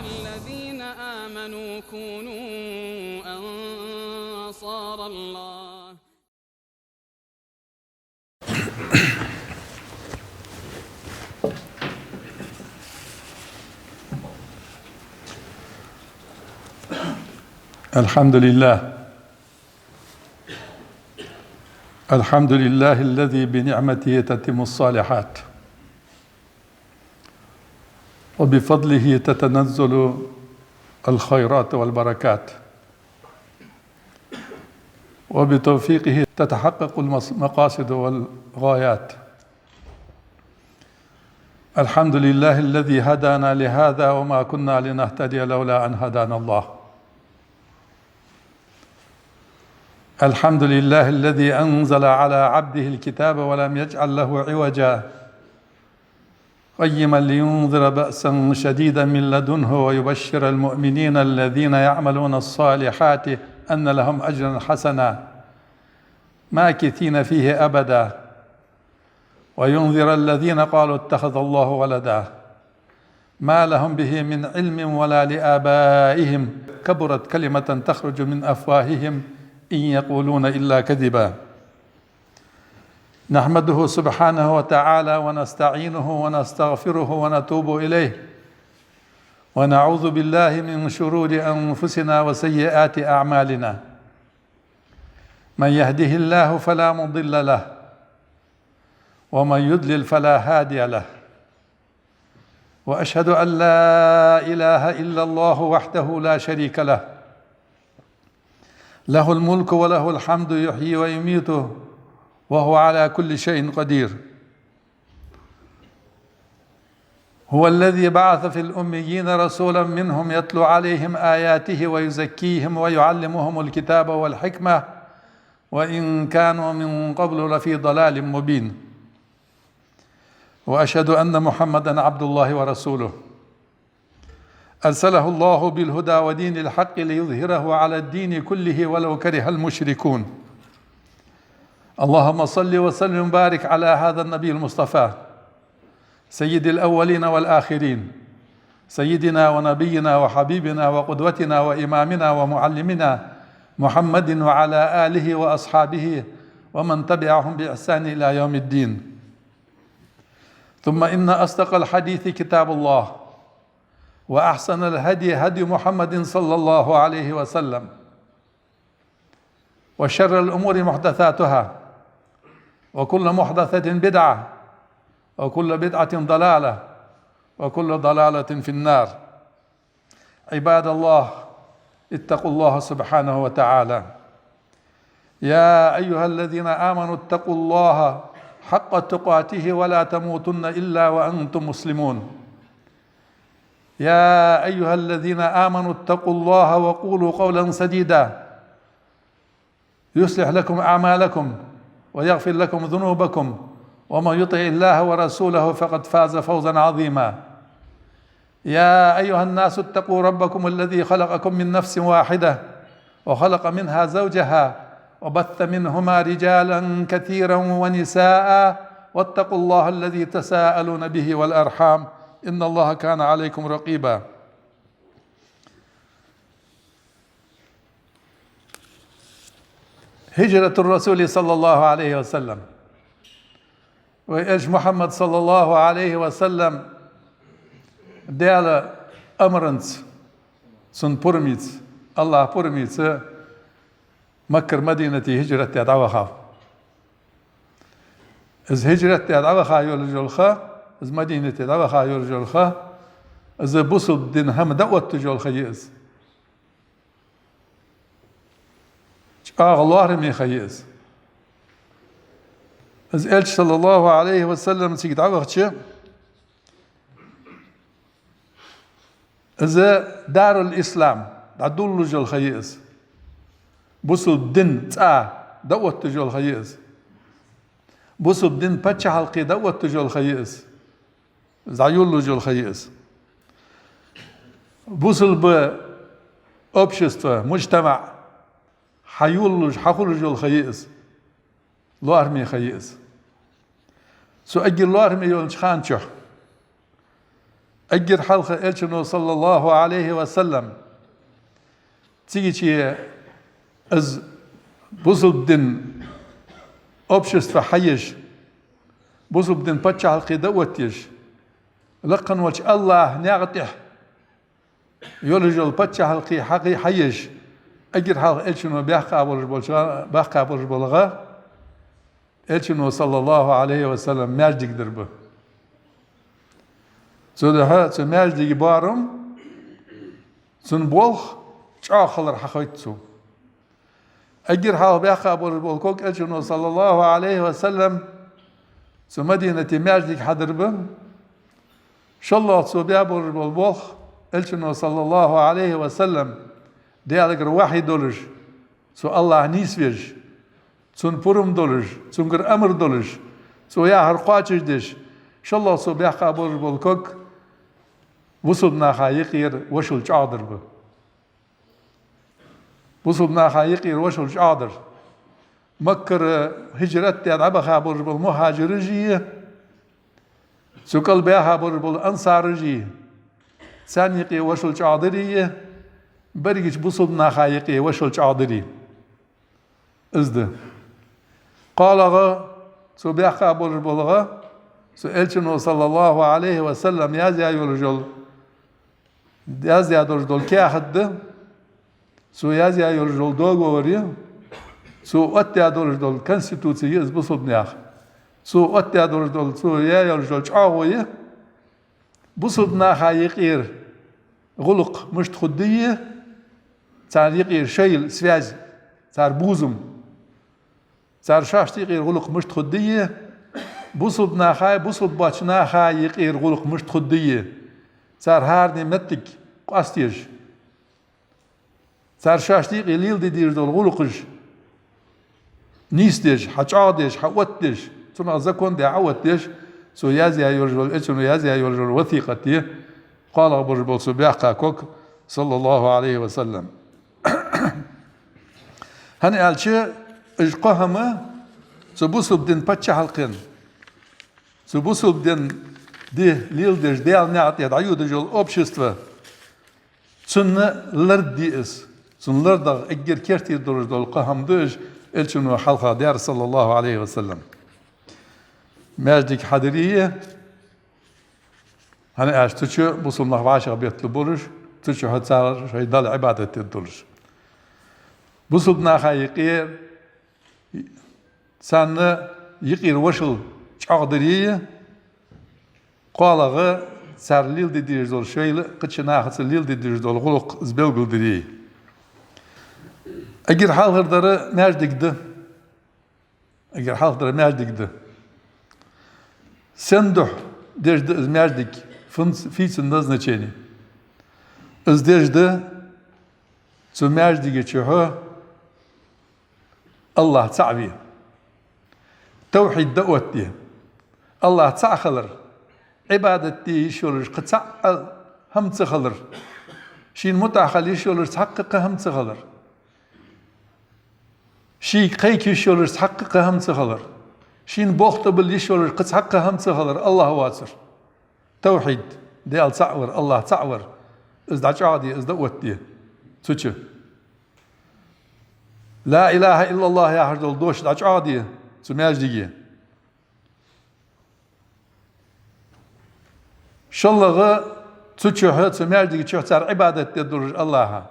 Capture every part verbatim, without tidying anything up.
الذين آمنوا كونوا أنصار الله. الحمد لله. الحمد لله الذي بنعمته تتم الصالحات، وبفضله تتنزل الخيرات والبركات، وبتوفيقه تتحقق المص-، المقاصد والغايات. الحمد لله الذي هدانا لهذا وما كنا لنهتدي لولا أن هدانا الله. الحمد لله الذي أنزل على عبده الكتاب ولم يجعل له عوجا قيما لينذر بأسا شديدا من لدنه ويبشر المؤمنين الذين يعملون الصالحات أن لهم أجرا حسنا ماكثين فيه أبدا وينذر الذين قالوا اتخذ الله ولدا ما لهم به من علم ولا لآبائهم كبرت كلمة تخرج من أفواههم إن يقولون إلا كذبا. نحمده سبحانه وتعالى ونستعينه ونستغفره ونتوب إليه ونعوذ بالله من شرور أنفسنا وسيئات أعمالنا. من يهده الله فلا مضل له ومن يضلل فلا هادي له. وأشهد أن لا إله إلا الله وحده لا شريك له. له الملك وله الحمد يحيي ويميت وهو على كل شيء قدير. هو الذي بعث في الأميين رسولا منهم يتلو عليهم آياته ويزكيهم ويعلمهم الكتاب والحكمة وإن كانوا من قبل لفي ضلال مبين. وأشهد أن محمدا عبد الله ورسوله أرسله الله بالهدى ودين الحق ليظهره على الدين كله ولو كره المشركون. اللهم صل وسلم وبارك على هذا النبي المصطفى سيد الأولين والآخرين، سيدنا ونبينا وحبيبنا وقدوتنا وإمامنا ومعلمنا محمد وعلى آله وأصحابه ومن تبعهم بإحسان إلى يوم الدين. ثم إن أصدق الحديث كتاب الله، وأحسن الهدي هدي محمد صلى الله عليه وسلم، وشر الأمور محدثاتها، وكل محدثة بدعة، وكل بدعة ضلالة، وكل ضلالة في النار. عباد الله، اتقوا الله سبحانه وتعالى. يا أيها الذين آمنوا اتقوا الله حق تقاته ولا تموتن إلا وأنتم مسلمون. يا أيها الذين آمنوا اتقوا الله وقولوا قولا سديدا يصلح لكم أعمالكم ويغفر لكم ذنوبكم ومن يطع الله ورسوله فقد فاز فوزا عظيما. يا أيها الناس اتقوا ربكم الذي خلقكم من نفس واحدة وخلق منها زوجها وبث منهما رجالا كثيرا ونساء واتقوا الله الذي تساءلون به والأرحام إن الله كان عليكم رقيبا. هجرة الرسول صلى الله عليه وسلم. Вай Элча Мухьаммад саллаллахӀу Ӏалайхи ва саллам Даьла амарца, цун пурамца, АллахӀа пурамца Маккара Мадинате хӀижрат даь дӀавахав. Из хӀижрат даь дӀаваха йолаш йола ха, из Мадинате дӀаваха йолаш йола ха, из бусалба дина хӀама дӀаотташ йола ха я из. ЧӀоагӀа лоархӀаме ха я из. Из Элча саллаллахӀу Ӏалайхи ва саллам цига дӀавахача, из Дарул-Ислам дӀадуллаш йола ха я из. Бусалба дина цӀа дӀаотташ йола ха я из. Бусалба дина паччахьалкхе дӀаотташ йола ха я из. ДӀайолалуш йола ха я из. Бусалба общество, мужтамаӀ хьайолалуш, хьахулаш йола ха я из. ЛоархӀаме ха я из. Цу эггара лоархӀаме йолча хана чухь Эггара хьалха Элчано, саллаллахӀу Ӏалайхи ва саллам, цигача из бусалба дина общество хьаеш, бусалба дина паччахьалкхе дӀаоттаеш, лакха волча АллахӀа наькъа тӀа йолаш йола паччахьалкхе хьакхе-, хьаеш, эггара хьалха Элчано баьккха болаш болча, баьккха болаш бола гӀа, Элчано, саллаллахӀу Ӏалайхи ва саллам, маьждиг дар ба. Цудухьа цу маьждига боарам, цун болх чӀоагӀа хилар хьахайт цо. Эггара хьалха баьккха болаш бола ког Элчано, саллаллахӀу Ӏалайхи ва саллам, цу Мадинате маьждиг хьадар ба. ШоллагӀа цо баь болаш бола болх Элчано, саллаллахӀу Ӏалайхи ва саллам, Даьлагара вахьи долаш, цо АллахӀ нийсвеш, цунна пурам долаш, цунгара амар долаш, цо яхар кхоачашдеш, шоллагӀа цо баьккха болаш бола ког бусалба наха юкъера вошал чӀоагӀдар ба. Бусалба наха юкъера вошал чӀоагӀдар. Маккара хӀижрат даь дӀабаха болаш бола мухӀажираши, цу кӀал баьха болаш бола ансаражи, царна юкъе вошал чӀоагӀдари, берригача бусалба наха юкъе вошал чӀоагӀдари. Из да. КхоалагӀа цо баьккха болаш бола гӀа, цу Элчано, саллаллахӀу Ӏалайхи ва саллам, язъяь йолаш йола, язъяь долаш дола каьхат да, цо язъяь йолаш йола договор я, цо оттадаь долаш дола конституци я из бусалба наьха. Цо оттадаь долаш дола, цо яь йолаш йола чӀоагӀо я, бусалба наха юкъера гӀулакх мишта хургдий, царна юкъера шоайла связь, цар бувзам, цар шоашта юкъера гӀулакх мишта хургдий, бусалба наха, бусалба боацача наха юкъера гӀулакх мишта хургдий, цар хӀаране моттиг къоастаеш, цар шоашта юкъе леладе дезаш дола гӀулакхаш нийсдеш, хьачӀоагӀдеш, хьаоттадеш, цунах закон даь Ӏооттадеш, цо язъяь йолаш йола, Элчано язъяь йолаш йола васикъат я, кхоалагӀа болаш бола цо баьккха ког, саллаллахӀу Ӏалайхи ва саллам. ХӀана аьлча, уж кхо хӀама цу бусалба дина паччахьалкхен, цу бусалба дина ди леладеш, Даьла наькъа тӀа дӀайодаш йола общество, цунна лард де из. Цунна лардагӀа эггара керттера долаш дола кхо хӀама да уж, Элчано хьалха даьр, саллаллахӀу Ӏалайхи ва саллам. Маьждиг хьадари, хӀана аьлча цу чу бусалба нах вӀашагӀбетталу болаш, цу чу хьо цар шоай Далла Ӏибадат дергдолаш. Бусалба наха юкъе царна юкъера вошал чӀоагӀдари, кхоалагӀа цар леладе дезаш дола шоайла, кхыча нахаца леладе дезаш дола гӀулакх из белгалдари. Эггара хьалхардар маьждиг да. Эггара хьалхардар маьждиг да. Сен духьа деш да из маьждиг, фунц-, фийцан назначени? Из деш да цу маьждига чу хьо АллахӀ цаӀ ве, тавхьид дӀаоттаде. АллахӀ цаӀ хилар, Ӏибадат де йиш йолаш кхы цаӀ а хӀама ца хилар, шийна мутӀахьа хила йиш йолаш цхьаккха кхы хӀама ца хилар, шийга кхайка йиш йолаш цхьаккха кхы хӀама ца хилар, шийна болх тӀабилла йиш йолаш кхы цхьаккха хӀама ца хилар АллахӀ воацар. Тавхьид, Даьла цаӀ вар, АллахӀ цаӀ вар, из дӀачӀоагӀде, из дӀаоттаде цу чу. «Ла илахӀа иллаллахӀ» яхаш дола дош дӀачӀоагӀде цу маьждиге. ШоллагӀа, цу чу хьо, цу маьждига чу хьо цар Ӏибадат дергдолаш АллахӀа.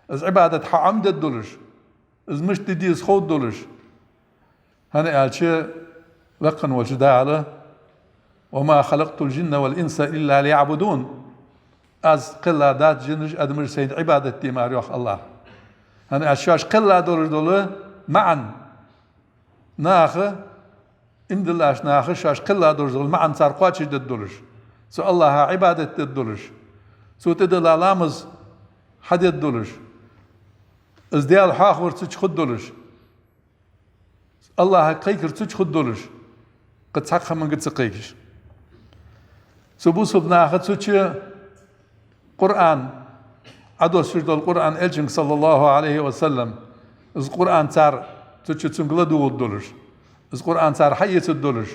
Из Ӏибадат хьаӀомадергдолаш, из мишта де деза ховргдолаш. ХӀана аьлча, лакха волча Дала: «وما خلقت الجن والإنس إلا ليعبدون». Аз кхелла дац жинаш а, адамаш а Сайна Ӏибадат де мара, йоах АллахӀа. ХӀана аьлча шоаш кхелла долаш дола маӀан наха, иман диллача наха шоаш кхелла долаш дола маӀан цар кхоачашдергдолаш, цу АллахӀа Ӏибадат дергдолаш, Цо тӀадилла ламаз хьадергдолаш, из Даьла хьоахавар цу чу хургдолаш, АллахӀага кхайкар цу чу хургдолаш, кхы цхьаккха хӀаманга ца кхайкаш. Цу бусалба наха цу чу Къуръан, Ӏодоссаш дола Къуръан, Элчанга, саллаллахӀу Ӏалайхи ва саллам, из Къуръан цар цу чу цунга ладувгӀаргдолаш, из Къуръан цар хьаэцаргдолаш,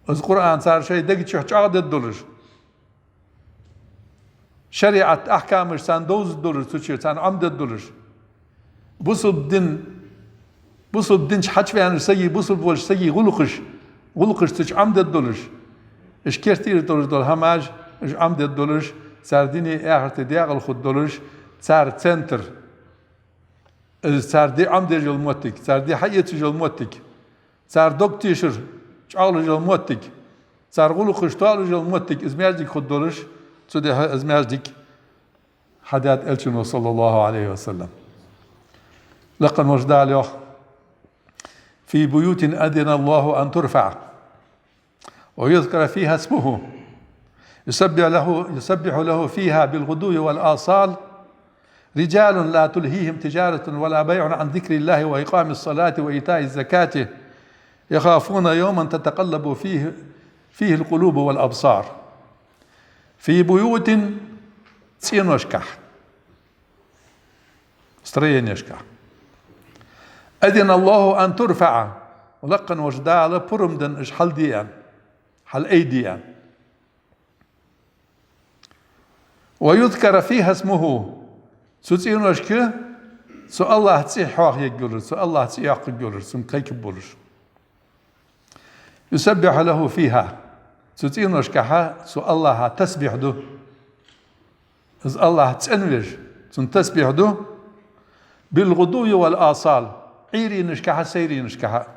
Из Къуръан цар шоай дега чу чӀоагӀдергдолаш, шариӀат ахькамаш царна довзаргдолаш, цу чу царна Ӏомадергдолаш, бусалба дин, бусалба дин чу хьачуваьннача сага, бусалба волча сага гӀулакхаш, гӀулакхаш цу чу Ӏомадергдолаш, уж керттера долаш дола хӀамаш, уж Ӏомадергдолаш, цар дини ахарти декъала хургдолаш, цар центр, из цар ди Ӏомадеш йола моттиг, цар ди хьаэцаш йола моттиг, цар дог тешар чӀоагӀлуш йола моттиг, цар гӀулакхаш тоалуш йола моттиг, из маьждиг хургдолаш, цудухьа из маьждиг хьадаьд Элчано, صلى الله عليه وسلم. Лакха волча Дала йоах: في بيوت أذن الله أن ترفع ويذكر فيها اسمه يسبح له، يسبح له فيها بالغدو والآصال رجال لا تلهيهم تجارة ولا بيع عن ذكر الله وإقام الصلاة وإيتاء الزكاة يخافون يوما تتقلب فيه، فيه القلوب والأبصار. في بيوت, цӀеношкахь, строенешкахь. أذن الله أن ترفع, лакха волча Дала пурам денна уж хьалде аьнна, хьалайде аьнна. ويذكر فيها اسمه, цу цӀеношка цу АллахӀа цӀи хьоахаергйолаш, цу АллахӀа цӀи йоаккхаргйолаш, цунна кхайкаргболаш. يسبح له فيها, цу цӀеношкахьа цу АллахӀа тасбихь ду. Из АллахӀ цӀенвеш, цунна тасбихь ду. بالغدو والآصال, Ӏуйранашкахьа, сайранашкахьа.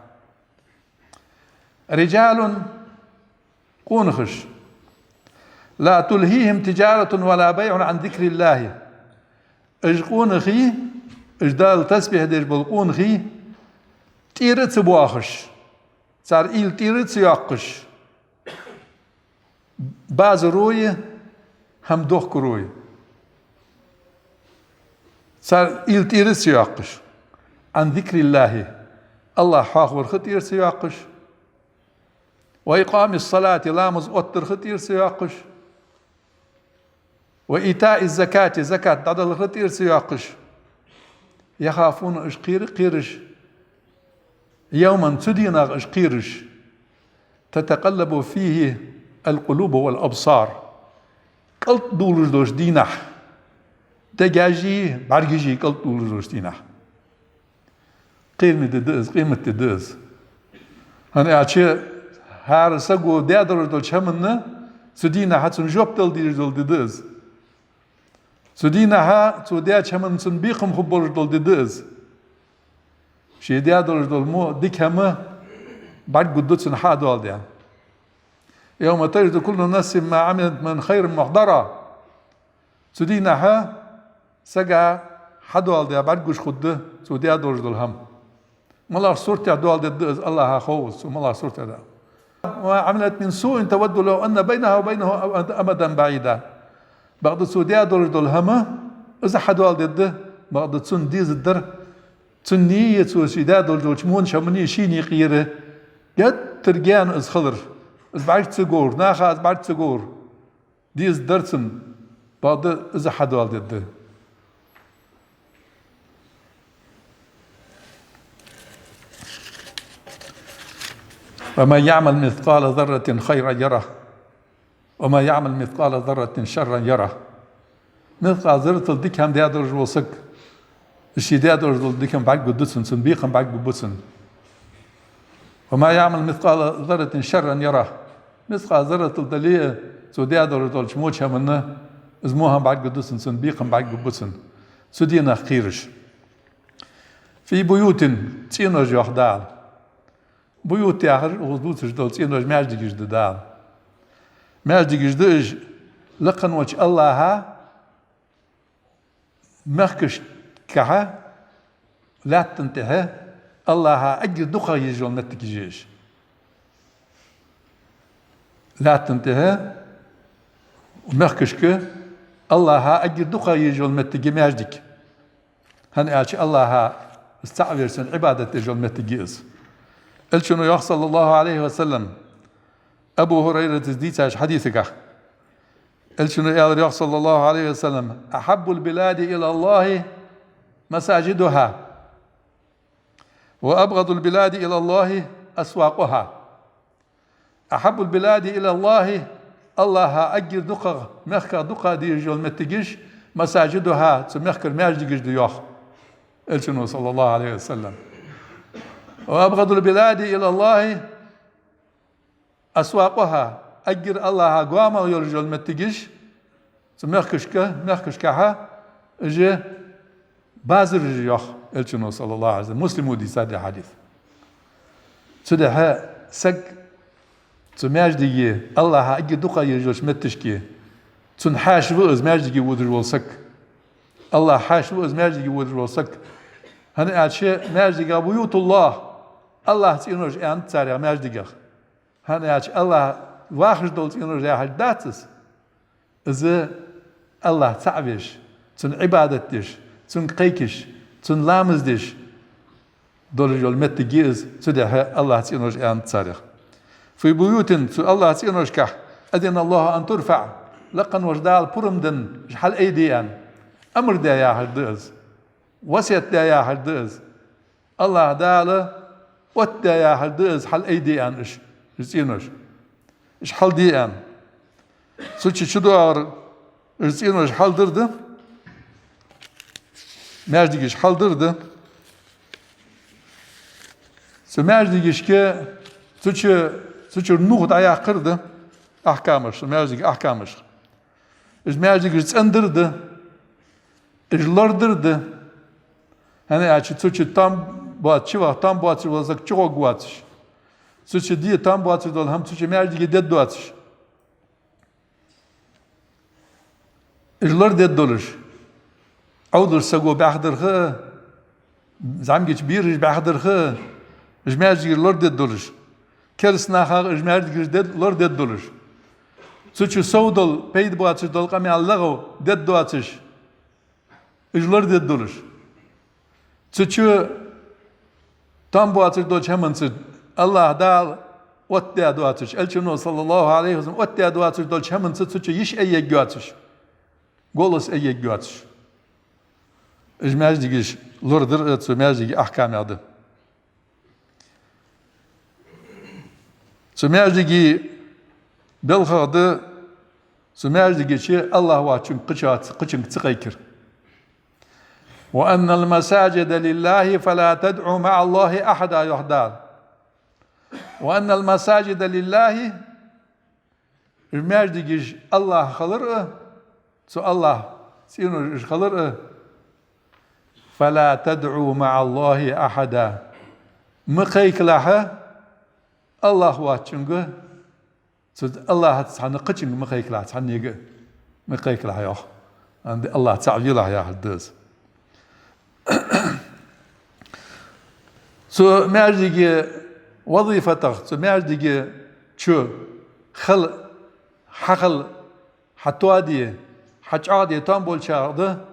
رجال, къонахаш. لا تلهيهم تجارة ولا بيع عن ذكر الله. Уж къонахий, уж Далла тасбихь деш бола къонахий, тӀера а ца боахаш, цар уйла тӀера а ца йоаккхаш, базаро а, хӀама дохкаро а, цар уйла тӀера а ца йоаккхаш. عن ذكر الله, АллахӀ хьоахаварах а тӀера ца йоаккхаш. وإقام الصلاة, ламаз оттарах а тӀера ца йоаккхаш. وإيتاء الزكاة, закат дӀадаларах а тӀера ца йоаккхаш. يخافون, уж кхера а кхераш. يوما, цу дийнах уж кхераш. تتقلب فيه القلوب والأبصار. КӀалтӀ дулаш долча дийнахьа. Дегаши бӀаргаши кӀалтӀ дулаш долча дийнахьа. Кхераме ди да из, къематди да из. ХӀана аьлча, хӀара саго даь долаш долча хӀаманна цу дийнахьа цунна жоп дала дезаш дола ди да из. Цу дийнахьа цо даьча хӀаманна цунна бекхам хургболаш дола ди да из. Ше даь долаш дола мо дика хӀама бӀаргагургда цунна хьа а доаладаь. يوم تجد كل نفس ما عملت من خير محضرا. Цу дийнахьа сага хьадоаладаь бӀаргагуш хургда цо даь долаш дола хӀама. МалагӀча суртехь доаладергда из АллахӀа хов из, цо малагӀча суртехь да. وما عملت من سوء تود لو أن بينها وبينه أمدا بعيدا. Бакъда цо даь долаш дола хӀама из хьадоаладергда, бакъда цунна дезаргдар, цуннеи цо ше даь долаш долча вонча хӀаманнеи шийна юкъера геттара гаьна из хилар. Из бӀарга ца говр, наха из бӀарга ца говр. Дезаргдар цунна, бакъда из хьадоаладергда. ومن يعمل مثقال ذرة خيرا يره ومن يعمل مثقال ذرة شرا يره. Мискъал зарратал дика хӀама даь долаш вола саг, ше даь долаш дола дика хӀама бӀаргагургда цунна, цунна бекхам бӀаргагургба цунна. ومن يعمل مثقال ذرة شرا يره. Мискъал зарратал дале а, цо даь долаш долча вонча хӀаманна из во хӀама бӀаргагургда цунна, цунна бекхам бӀаргагургба цунна. Цу дийнах кхераш. في بيوت, цӀенош, йоах Дала. Буют яхар, укхаза дувцаш дола цӀенош, маьждигаш да Дала. Маьждигаш да уж, лакха волча АллахӀа мехкашкахьа, лаьттан тӀа АллахӀа эггара дукхагӀа езаш йола моттигаш я уж. Лаьттан тӀа мехкашка АллахӀа эггара дукхагӀа езаш йола моттиг я маьждиг. ХӀана аьлча АллахӀа из цаӀ веш, цунна Ӏибадат деш йола моттиг я из. Элчано йоах, صلى الله عليه وسلم, Абу ХӀурайрас дийцача хьадисагахь, Элчано аьлар йоах, صلى الله عليه وسلم: أحب البلاد إلى الله مساجدها، وأبغض البلاد إلى الله أسواقها. أحب البلاد إلى الله, АллахӀа эггара дукхагӀа, мехках дукха дезаш йола моттигаш, مساجدها, цу мехкара маьждигаш да, йоах Элчано, صلى الله عليه وسلم. وأبغض البلاد إلى الله أسواقها, эггара АллахӀа гоамагӀа йолаш йола моттигаш, цу мехкашка, мехкашкахьа, уж базараш, йоах Элчано, صلى الله عليه وسلم. Муслима дийцад ер хьадис. Цудухьа саг цу маьждиге, АллахӀа эггара дукха езаш йолча метташке, цунна хьаьша ва из маьждиге водаш вола саг. АллахӀа хьаьша ва из маьждиге водаш вола саг. ХӀана аьлча маьждигах بيوت الله, АллахӀа цӀенош аьннад царех маьждигах. ХӀана аьлча АллахӀ вахаш дола цӀенош яхилга дац из. Из АллахӀ цаӀ веш, Цунна Ӏибадат деш, Цунга кхайкаш, Цунна ламаз деш долаш йола моттиг я из, цудухьа АллахӀа цӀенош аьннад царех. في بيوت, цу АллахӀа цӀеношкахь, أذن الله أن ترفع, лакха волча Дала пурам денна, уж хьалайде аьнна, амар даь яхар да из, васкет даь яхар да из. АллахӀа Дала оттадаь яхар да из, хьалайде аьнна уж, уж цӀенош. Уж хьалде аьнна. Цу чу чудоагӀар, уж цӀенош хьалдар да, маьждигаш хьалдар да. Цу маьждигашка, цу чу, цу чура нух дӀаяккхар да, ахькамаш, цу маьждига ахькамаш. Уж маьждигаш цӀендар да, уж лорадар да. ХӀана аьлча цу чу там боаца, чуваха там боацаш вола саг чугӀоргвоацаш, цу чу де там боацаш дола хӀама цу чу маьждиге дергдоацаш. Уж лорадергдолаш, Ӏовдалча саго бӀаьхдарха а, зӀамигача бераша бӀаьхдарха а, уж маьждигаш лорадергдолаш, кераста нахах уж маьждигаш дер-, лорадергдолаш, цу чу сов дола, пайда боацаш дола къамаьл лагӀа дергдоацаш, уж лорадергдолаш, цу чу там боацаш долча хӀаманца АллахӀа Дала оттадаь доацаш, Элчано, صلى الله عليه وسلم, оттадаь доацаш долча хӀаманца цу чу йиш айергйоацаш, голос айергйоацаш. Уж маьждигаш лорадар а цу маьждига ахькамех да. Цу маьждига белхах да, цу маьждига чу АллахӀ воацачунга кхыча-, кхычунга ца кхайкар. وأن المساجد لله فلا تدعوا مع الله أحدا, йоах Дала. وأن المساجد لله, уж маьждигаш АллахӀа хилар а, цу АллахӀа цӀенош уж хилар а, فلا تدعوا مع الله أحدا, ма кхайкалахь АллахӀ воацачунга, цу АллахӀаца цхьана кхычунга ма кхайкалахь, цхьаннега а ма кхайкалахь, йоах. АллахӀ цаӀ велахь яхар да из. Цу маьждига вазифатах, цу маьждига чу хила, хьахила, хьатоаде, хьачӀоагӀде там болчарах да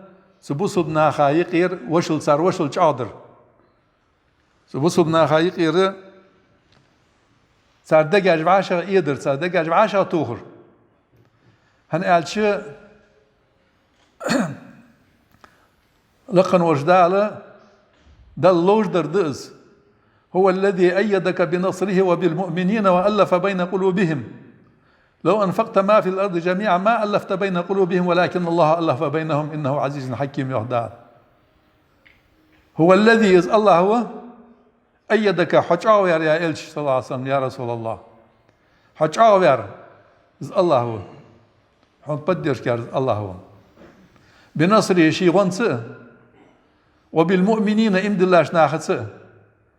цу бусалба наха юкъера вошал, цар вошал чӀоагӀдар. Цу бусалба наха юкъера цар дегаш вӀашагӀ эдар, цар дегаш вӀашагӀтохар. ХӀана аьлча, лакха волча Дала, Далла ловш дар да из: هو الذي أيدك بنصره وبالمؤمنين وألف بين قلوبهم لو أنفقت ما في الأرض جميعا ما ألفت بين قلوبهم ولكن الله ألف بينهم إنه عزيز حكيم, йоах Дала. هو الذي, из АллахӀ ва, أيدك, хьо чӀоагӀваьр, я Элча, صلى الله عليه وسلم, я РасулаллахӀ. Хьо чӀоагӀваьр из АллахӀ ва. Хьона поддержка яьр из АллахӀ ва. بنصره, ший гӀонца а, وبالمؤمنين, иман диллача нахаца а,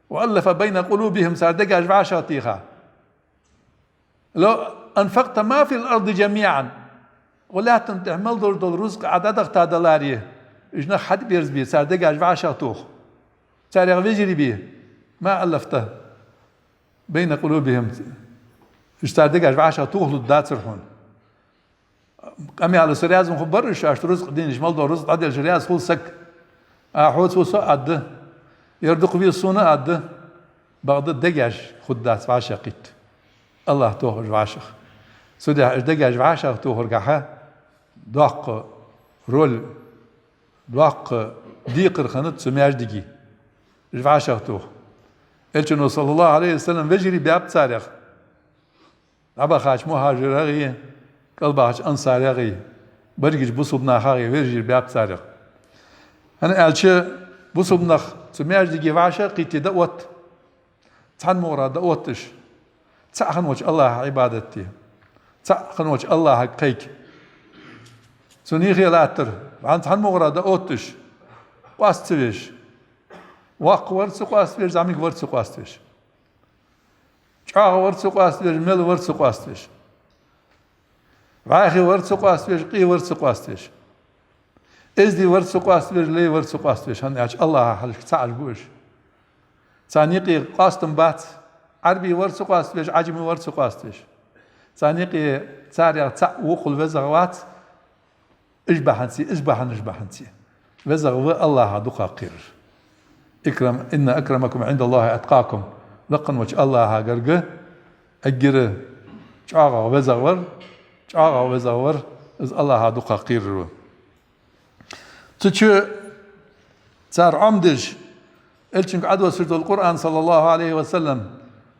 وألف بين قلوبهم, цар дегаш вӀашагӀтеха. لو أنفقت ما في الأرض جميعا, укх лаьттан тӀа мел долаш дола рузкъа Ӏа дӀадахийта даларе, уж нах хьатӀаберзабе, цар дегаш вӀашагӀтоха, царех вежарий бе, ما ألفت بين قلوبهم, уж цар дегаш вӀашагӀтохалургдацар хьона. Къамаьлаца раьза хургбар уж, шоашта рузкъа денна, мел дола рузкъа дӀаделча раьза хул саг. А хьоца ва со а аргда, ер дукха веза сона а аргда, бакъда дегаш хургдац вӀашагӀкхийтта. АллахӀ тох уж вӀашагӀ. Цудухьа уж дегаш вӀашагӀтохаргахьа доккха роль, доккха декхар хиннад цу маьждига, уж вӀашагӀтоха. Элчано, صلى الله عليه وسلم, вежарий баьб царех. ДӀабахача мухӀажирагӀи, кӀалбахача ансарагӀи, берригача бусалба нахагӀи вежарий баьб царех. ХӀана аьлча, бусалба нах цу маьждиге вӀашагӀкхийтте дӀаотт. Цхьан мугӀара дӀаотт уж. ЦаӀ хинна волча АллахӀа Ӏибадат де. ЦаӀ хинна волча АллахӀага кхайка. Цун юхе латтар, бӀан цхьан мугӀара дӀаотт уж. Къоаста ца веш. Воккха вар ца къоаста веш, зӀамига вар ца къоаста веш. ЧӀоагӀа вар ца къоаста веш, мел вар ца къоаста веш. ВӀаьхий вар ца къоаста веш, къе вар ца къоаста веш. Эздий вар ца къоаста веш, лай вар ца къоаста веш, хӀана аьлча АллахӀа хьалхашка цаӀ уж ба уж. Царна юкъе къоастам бац, Ӏарбий вар ца къоаста веш, Ӏажамий вар ца къоаста веш. Царна юкъе царех цаӀ воккхал везагӀа вац, уж бахьанца, уж бахьан, уж бахьанца. ВезагӀа ва АллахӀа дукха кхерар. Икрам-, «إن أكرمكم عند الله أتقاكم». Лакха волча АллахӀа гарга эггара чӀоагӀагӀа везагӀа вар, чӀоагӀагӀа везагӀа вар, из АллахӀа дукха кхерар ва. Цу чу цар Ӏомадеш, Элчанга Ӏодоссаш дола Къуръан, صلى الله عليه وسلم,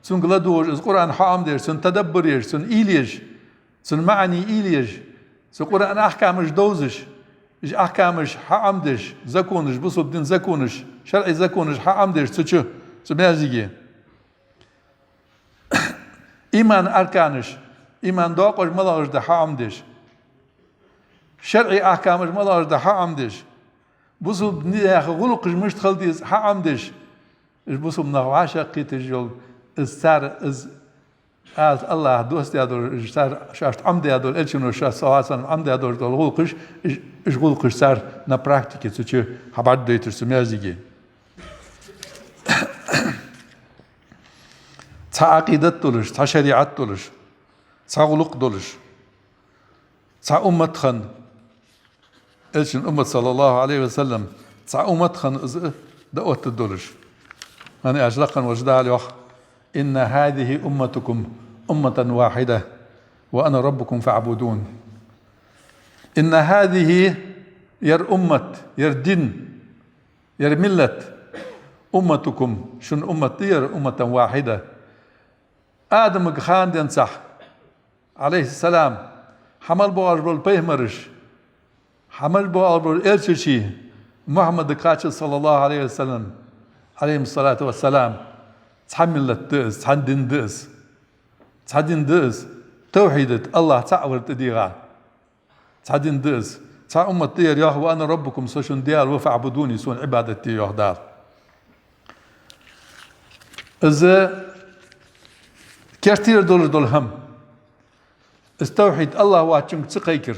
цунга ладувгӀаш, из Къуръан хьаӀомадеш, цун тадаббур еш, цун уйла еш, цун маӀан уйла еш, цу Къуръана ахькамаш довзаш, уж ахькамаш хьаӀомадеш, законаш, бусалба дина законаш, шарӀий законаш хьаӀомадеш цу чу, цу маьждиге. Имана арканаш, иман доакъош малагӀаш да хьаӀомадеш, шарӀий ахькамаш малагӀаш да хьаӀомадеш, бусалба наьха гӀулакхаш мишта хила деза хьаӀомадеш, уж бусалба нах вӀашагӀкхеташ йола, из цар, из аз АллахӀа доссадаь дола, уж цар шоашта Ӏомадаь дола, Элчано шоашта, صلى الله عليه وسلم, Ӏомадаь долаш дола гӀулакхаш, уж, уж гӀулакхаш цар на практике цу чу хьабӀаргадайташ цу маьждиге. Цхьа Ӏакъидат долаш, цхьа шариӀат долаш, цхьа гӀулакх долаш, цхьа уммат хинна, Элчан уммат, صلى الله عليه وسلم, цхьа уммат хинна из дӀаоттаргдолаш. ХӀана аьлча лакха волча Дала йоах: «إن هذه أمتكم أمة واحدة وأنا ربكم فاعبدون». «إن هذه», ер уммат, ер дин, ер миллат, «أمتكم», шун уммат да ер, «أمة واحدة». Адамага хана денз, عليه السلام, хьа мел боагӀаш бола пайхамараш, хьа мел боагӀаш бола элчаш, Мухьаммадага кхаччалца, صلى الله عليه وسلم, عليهم الصلاة والسلام, цхьа миллат да из, цхьа дин да из, цхьа дин да из, тавхьид да, АллахӀ цаӀ вар тӀадийгӀа. Цхьа дин да из. Цхьа уммат да ер, йоах: «وأنا ربكم», со шун Даьла ва, «فاعبدوني», сона Ӏибадат де, йоах Дала. Из керттера долаш дола хӀама. Из тавхьид, АллахӀ воацачунга ца кхайкар.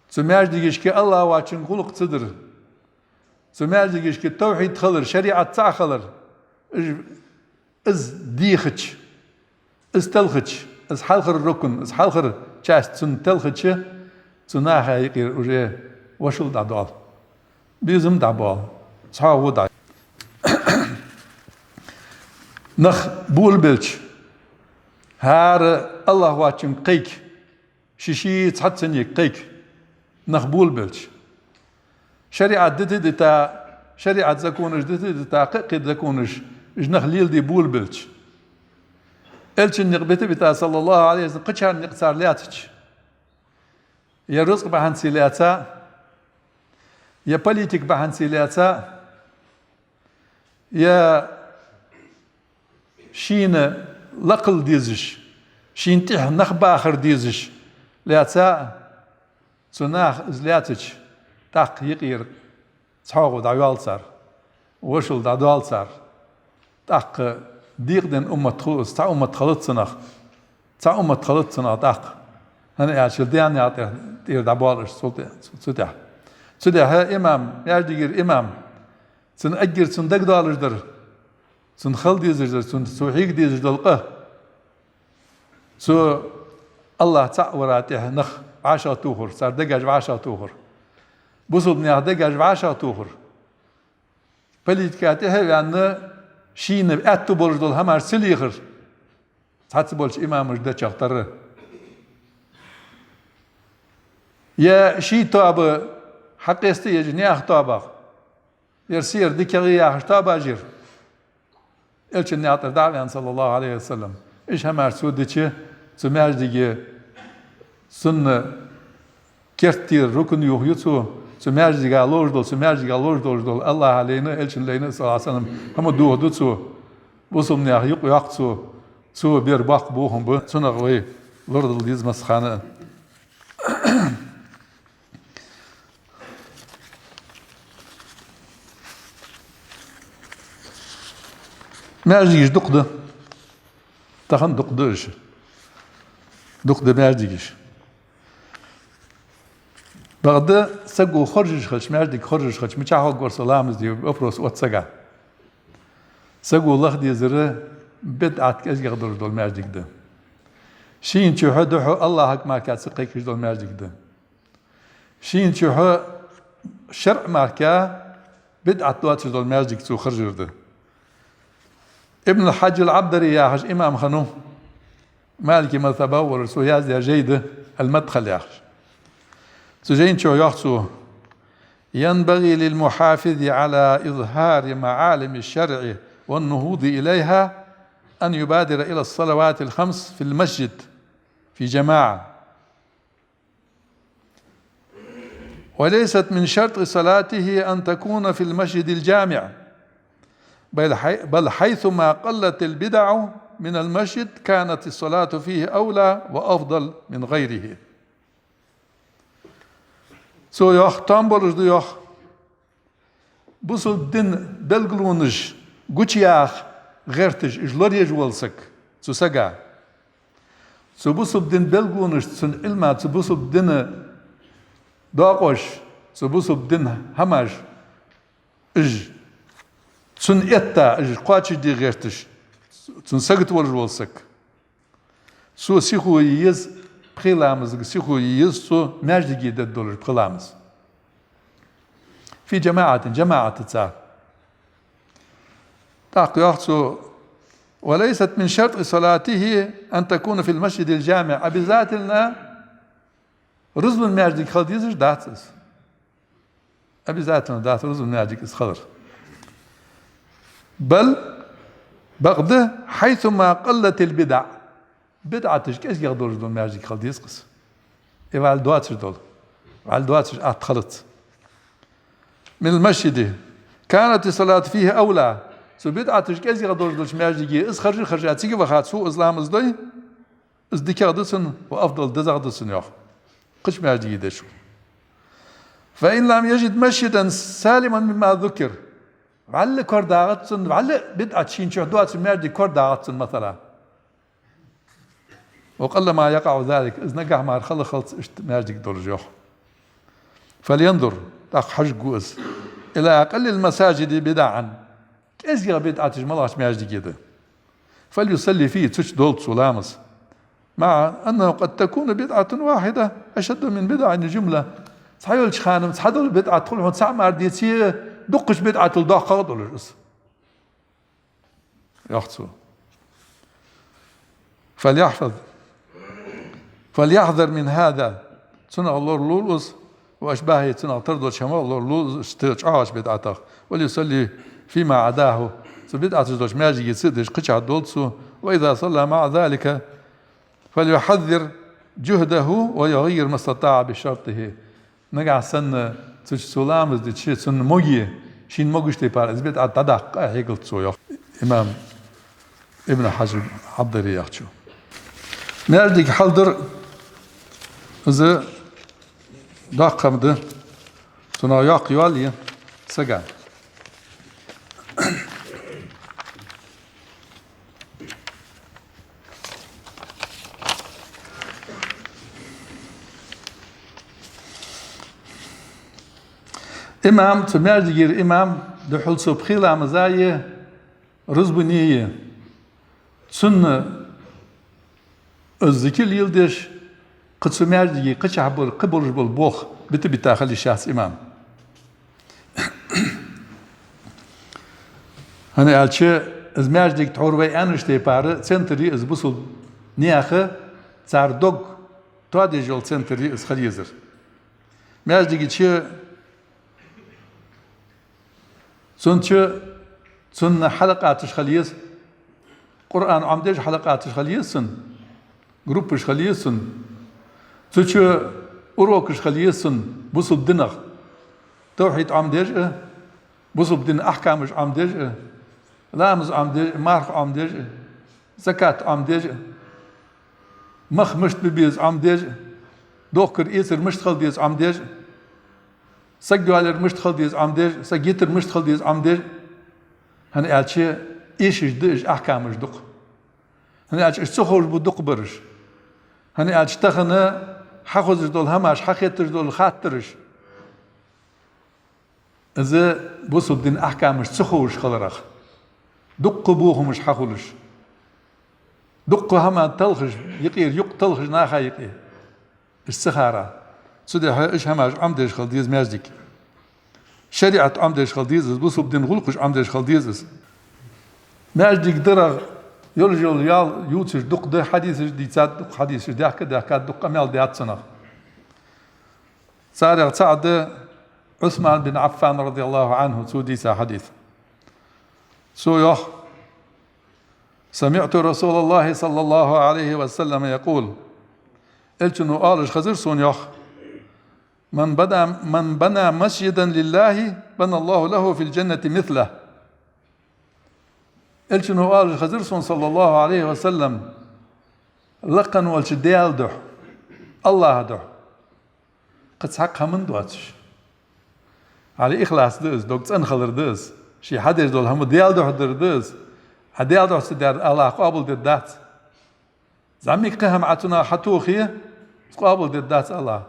Цу маьждигашка АллахӀ воацачунга гӀулакх ца дар. Цу маьждигашка тавхьид хилар, шариӀат цаӀ хилар. Из, из дийхача, из телхача, из хьалхара рукн, из хьалхара часть цун телхача, цу наха юкъера уже вошал дӀадоал. Безам дӀабоал. ЦхьоагӀо дӀа. Нах болабелча, хӀара АллахӀ воацачунга кхайка. Ший-ший цхьацца цӀенега кхайка, нах болабелча. ШариӀат дита а дита, шариӀат законаш дита а дита, кхы-кхы законаш, уж нах леладе болабелча. Элчан никъ бита а бита, صلى الله عليه وسلم, кхычарна никъ цар лаьцача. Е рузкъа бахьанца лаьца, е политика бахьанца лаьца, е шийна лакхал дезаш, шийна тӀехьа нах бахар дезаш лаьца, цу наха из лаьцача, тӀаккха юкъера цхьоагӀо дӀайоал цар, вошал дӀадоал цар. ТӀаккха декъаденна уммат хул из, цхьа уммат хилац цунах, цхьа уммат хилац цунах тӀаккха. ХӀана аьлча даьна наькъа тӀера дӀабоал уж цул тӀе-, цу тӀехьа. Цудухьа имам, маьждигера имам, цун эггара цунна дагадоалаш дар, цунна хила дезаш дар, цунна цо хьега дезаш дола къа. Цо АллахӀ цаӀ вара тӀехьа нах вӀашагӀтохар, цар дегаш вӀашагӀтохар. Бусалба наьха дегаш вӀашагӀтохар. Политика тӀехьа а ваьнна, шийна аьттув болаш дола хӀамаш ца лехар. Цхьацца болча имамаша дечох тара. Е ший тоаба хьакъаста еш наьха тоабах. Ер сий, ер дикагӀа я яхаш тоабаш яр. Элчан наькъа тӀера дӀа а ваьнна, صلى الله عليه وسلم. Уж хӀамаш цо дича, цу маьждиге цунна керттера рукн юха ю цо, цу маьждига ловш дола, цу маьждига ловш долаш дола, АллахӀа лайна, Элчана лайна, саллаллахӀу Ӏалайхи ва саллам, хӀама дохаду цо, бусалба наьха юкъ йоаккх цо, цо бер боккха бохам ба, цунах вай лорадала деза массахана а. Маьждигаш дукха да. Тахан дукха да уж. Дукха да маьждигаш. Бакъда саго хоржаш хилча, маьждиг хоржаш хилча, мичахьа хургвар со ламаз де, вопрос оццага. Саго лаха дезар бидӀат кӀезигагӀа долаш дола маьждиг да. Шийна чухьа духьал АллахӀага мара ца кхайкаш дола маьждиг да. Шийна чухьа шарӀа мара бидӀат доацаш дола маьждиг цо хоржар да. Ибн Хьаджар ал-Ӏабдари яхаш имам хиннав, Малики мазхӀаба волаш, цо яздаь жай да, Ал-Мадхал яхаш. Цу жайна чу йоах цо: ينبغي للمحافظ على إظهار معالم الشرع والنهوض إليها أن يبادر إلى الصلوات الخمس في المسجد في جماعة، وليست من شرط صلاته أن تكون في المسجد الجامع، بل حي-، بل حيثما قلت البدع من المسجد كانت الصلاة فيه أولى وأفضل من غيره. Цо йоах, там болаш да йоах. Бусалба дина белгалонаш гучаяха гӀерташ, уж лораеш вола саг, цу сага. Цу бусалба дина белгалонаш, цун Ӏилма, цу бусалба дина доакъош, цу бусалба дина хӀамаш, уж цунна этта, уж кхоачашде гӀерташ, цунна сагота волаш вола саг. Цо сихо е еза пхи ламазага, сихо е еза цо маьждиге дергдолаш пхи ламаз. في جماعة, жамаӀатаца. ТӀаккха йоах цо: وليست من شرط صلاته أن تكون في المسجد الجامع. Обязательно рузбан маьждиг хила дезаш дац из. Обязательно дац рузбан маьждиг из хилар. بل, бакъда, حيثما قلت البدع, бидӀаташ кӀезигагӀа долаш дола маьждиг хила деза-кх из. Э, вӀалла доацаш дола, вӀалла доацаш атта хилац. من المسجد كانت الصلاة فيه أولى. Цу бидӀаташ кӀезигагӀа долаш долча маьждиге из хоржа, хоржа цига ваха, цо из ламаз дой, из дикагӀа да цунна, وأفضل, дезагӀа да цунна, йоах, кхыча маьждиге дечул. فإن لم يجد مسجدا سالما مما ذكر. ВӀалла корадагӀац цунна, вӀалла бидӀат шийна чухь доаца маьждиг корадагӀац цунна, масала. وقلما يقع ذلك, из нагахьа мара хала хилац иштта маьждиг долаш, йоах. فلينظر, тӀаккха хьажаргва из, إلى أقل المساجد بدعا, кӀезигагӀа бидӀаташ малагӀча маьждиге да. فليصل فيه, цу чу долда цо ламаз. مع أنه قد تكون بدعة واحدة أشد من بدع الجملة. Цхьайолча хана-м цхьа дола бидӀат хул хьона, цхьаъ мара деце, дуккхача бидӀатал доккхагӀа долаш из. Йоах цо. فليحفظ، فليحذر من هذا. Цунах лоралу из, وأشباهه, цунах тара долча хӀамах лоралу из, иштта чӀоагӀача бидӀатах. وليصل فيما عداه. Цу бидӀаташ долча маьждиге ца а деш, кхычахьа долда цо. وإذا صلى مع ذلك فليحذر جهده ويغير ما استطاع بشرطه. Нагахьа санна цу чу цо ламаз дича, цунна моге, шийна могача тайпара из бидӀат дӀадаккха къахьегалда цо, йоах имам Ибн Хьаджар Ӏабдари яхачо. Маьждиг хьалдар, из доккха хӀама да, цунах йоккха йоал я сага. Имам, цу маьждигера имам, духхьал цо пхи ламаз е, рузбане е, цунна из зикар леладеш, кхы цу маьждиге кхычахьа бола, кхы болаш бола болх бита-бита хила йиш яц имам. ХӀана аьлча, из маьждиг тхьовра вай аьннача тайпара центр я из бусалба наьха, цар дог тоадеш йола центр я из хила езар. Маьждига чу, цун чу, цунна хьалакъацаш хила еза, Къуръан Ӏомадеш хьалакъаташ хила еза цун, группаш хила еза цун, цу чу урокаш хила еза цун бусалба динах. Тавхьид Ӏомадеш а, бусалба дина ахькамаш Ӏомадеш а, ламаз Ӏомадеш а, марха Ӏомадеш а, закат Ӏомадеш а, мах мишта бе беза Ӏомадеш а, дохкар-эцар мишта хила деза Ӏомадеш а, саг йоалаяр мишта хила деза Ӏомадеш а, саг йитар мишта хила деза Ӏомадеш а. ХӀана аьлча, эшаш да уж ахькамаш дукха. ХӀана аьлча, уж ца ховш ба дукхагӀбараш. ХӀана аьлча, тахан хьахозаш дола хӀамаш, хьахетташ дола хаттараш, из бусалба дина ахькамаш ца ховш хиларах, дукха бохамаш хьахулаш, дукха хӀама талхаш, юкъера юкъ талхаш наха юкъе. Уж ца хара. Цудухьа уж хӀамаш Ӏомадеш хила деза маьждиг. ШариӀат Ӏомадеш хила деза из, бусалба дина гӀулакхаш Ӏомадеш хила деза из. Маьждиг дарах йолаш йола ял ювцаш дукха да, хьадисаш дийцад дукха, хьадисаш даьхка, даьхкад дукха, къамаьл даьд цунах. Царех цаӀ да Ӏусман бин Ӏаффан, радияллаху Ӏанху, цо дийца хьадис. Цо йоах: سمعت رسول الله صلى الله عليه وسلم يقول. Элчано оалаш хезар сона, йоах: من بنى، من بنى مسجدا لله بنى الله له في الجنة مثله. Элчано оалаш хезар сона, саллаллаху Ӏалайхи ва саллам, лакха волча Даьла духьа, АллахӀа духьа, кхы цхьаккха хӀама доацаш. Хьале ихлас да из, дог цӀена хилар да из, ше хьадеш дола хӀама Даьла духьа дар да из. Хьа Даьла духьа ца даьр АллахӀа къоабалдергдац. ЗӀамига кхы хӀама Ӏа цунах хьатохе, къоабалдергдац АллахӀа.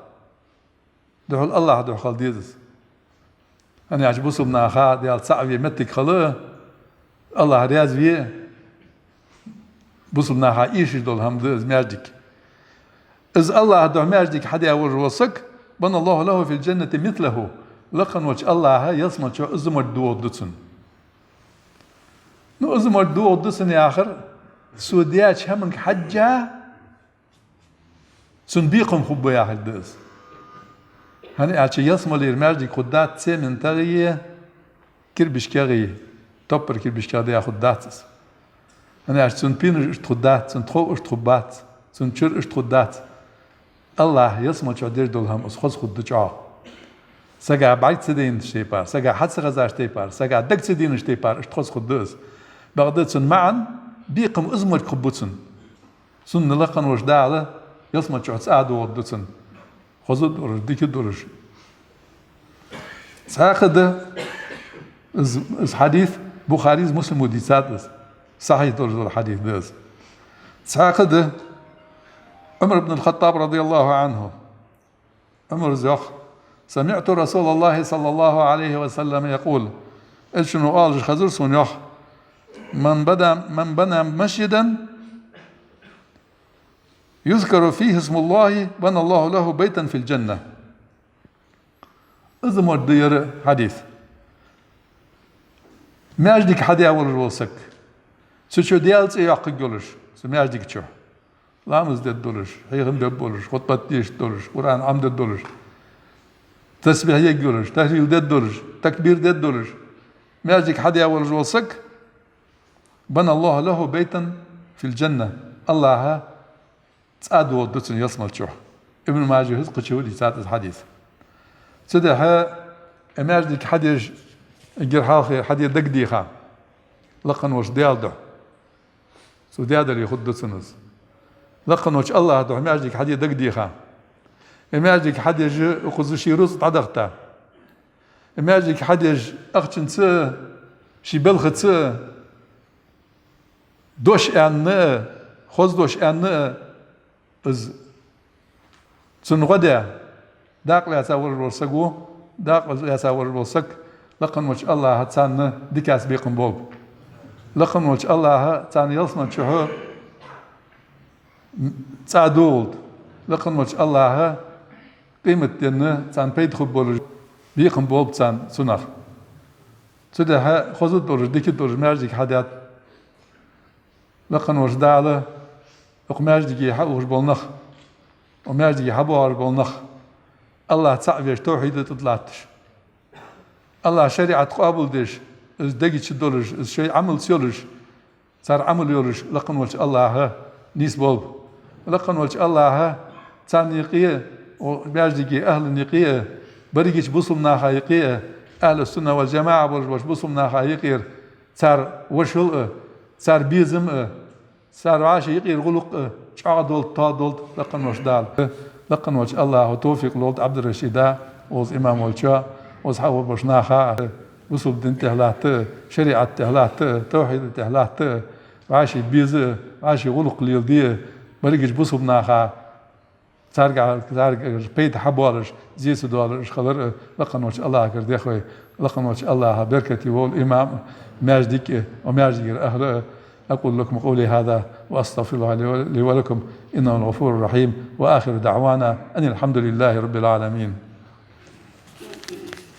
Духьал АллахӀа духьа хила деза из. ХӀана аьлча бусалба наха Даьла цаӀ ве моттиг хила, АллахӀ раьза ве, бусалба наха эшаш дола хӀама да из маьждиг. Из АллахӀа духьа маьждиг хьадаь волаш вола саг, بنى الله له في الجنة مثله, лакха волча АллахӀа ялсмала чу из мо доагӀаргда цунна. Ну, из мо доагӀаргда цунна яхар, цо даьча хӀаманга хьежжа, цунна бекхам хургба яхилга да из. ХӀана аьлча ялсмалера маьждиг хургдац цементагӀеи кирбишкагӀеи, топпара кирбишкагӀа даь хургдац из. ХӀана аьлча цун пенаш иштта хургдац, цун тхов иштта хургбац, цун чура иштта хургдац. АллахӀа ялсмала чу деш дола хӀама из хоза хургда чӀоагӀа. Сага бӀарг ца дайнача тайпара, сага хьа ца хезача тайпара, сага дага ца денача тайпара иштта хоза хургда из. Бакъда цун маӀан, бекхам из мо хургба цунна. Цунна лакха волча Дала ялсмала чу цӀа доагӀаргда цунна. Хоза долаш, дика долаш. Цхьаькха да из, из хьадис, Бухарес, Муслимо дийцад из. Сахьихь долаш дола хьадис да из. Цхьаькха да Ӏумар ибн аль-ХаттӀаб, радияллаху Ӏанху. Ӏумара йоах: سمعت رسول الله صلى الله عليه وسلم يقول. Элчано оалаш хезар сона, йоах: من بنى، من بنى مسجدا يذكر فيه اسم الله بنى الله له بيتا في الجنة. Из мо да ер хьадис. Маьждиг хьадаь волаш вола саг, цу чу Даьла цӀи йоаккхаргйолаш, цу маьждига чу ламаз дергдолаш, хьехам бергболаш, хутбат дешаргдолаш, Къуръан Ӏомадергдолаш, тасбихь ергйолаш, тахлил дергдолаш, такбир дергдолаш, маьждиг хьадаь волаш вола саг, بنى الله له بيتا في الجنة. АллахӀа цӀа доагӀаргда цунна ялсмала чу. Ибн Мажахьа кхыча а дийцад из хьадис. Цудухьа, э, маьждиг хьадеш, эггара хьалха хьаде дагадеха, лакха волча Даьла духьа. Цо даь дале хургда цунна из. Лакха волча АллахӀа духьа маьждиг хьаде дагадеха. Э, маьждиг хьадеш, укхаза ший рузкъа дӀадахийта. Э, маьждиг хьадеш, ахчанца, ший балхаца, дош аьнна а, хоза дош аьнна а, из цунна гӀо даь, дакъа лаьца волаш вола саг ва, дакъа лаьца волаш вола саг, лакха волча АллахӀа царна дикаца бекхам болба. Лакха волча АллахӀа царна ялсмала чухь цӀа доагӀалда. Лакха волча АллахӀа къематдийнахьа царна пайда хургболаш бекхам болба царна цунах. Цудухьа хоза долаш, дика долаш маьждиг хьадаьд. Лакха волча Дала укх маьждиге хьаухаш бола нах, укх маьждиге хьабоагӀаш бола нах, АллахӀ цаӀ веш, тавхьида тӀа латташ, АллахӀа шариӀат къоабалдеш, из дега чу долаш, из шоай Ӏамалца йолаш, Цар Ӏамал йолаш лакха волча АллахӀа нийсболба. Лакха волча АллахӀа царна юкъе а, маьждиге ахӀлан юкъе а, берригача бусалба наха юкъе а, ахӀлу-сунна вал-жамаӀа болаш болча бусалба наха юкъера цар вошал а, цар безам а, цар вӀаший юкъера гӀулакх а чӀоагӀа долда, тоадолда лакха волча Дала. Лакха волча АллахӀа товфикъ лолда Ӏабдуррашида, укхаза имам волчоа, укхаза хьавола болча наха а, бусалба дина тӀехьа латта а, шариӀата тӀехьа латта а, тавхьида тӀехьа латта а, вӀаший беза а, вӀаший гӀулакх леладе а, берригача бусалба наха царга, царгара пайда хьабоалаш, зе ца доалаш хилар а лакха волча АллахӀагара дех вай. Лакха волча АллахӀа беркате волва имам а, маьждиг а, укх маьждигера ахӀлу а. أقول لكم قولي هذا وأستغفر الله لي ولكم إنه الغفور الرحيم، وآخر دعوانا أن الحمد لله رب العالمين.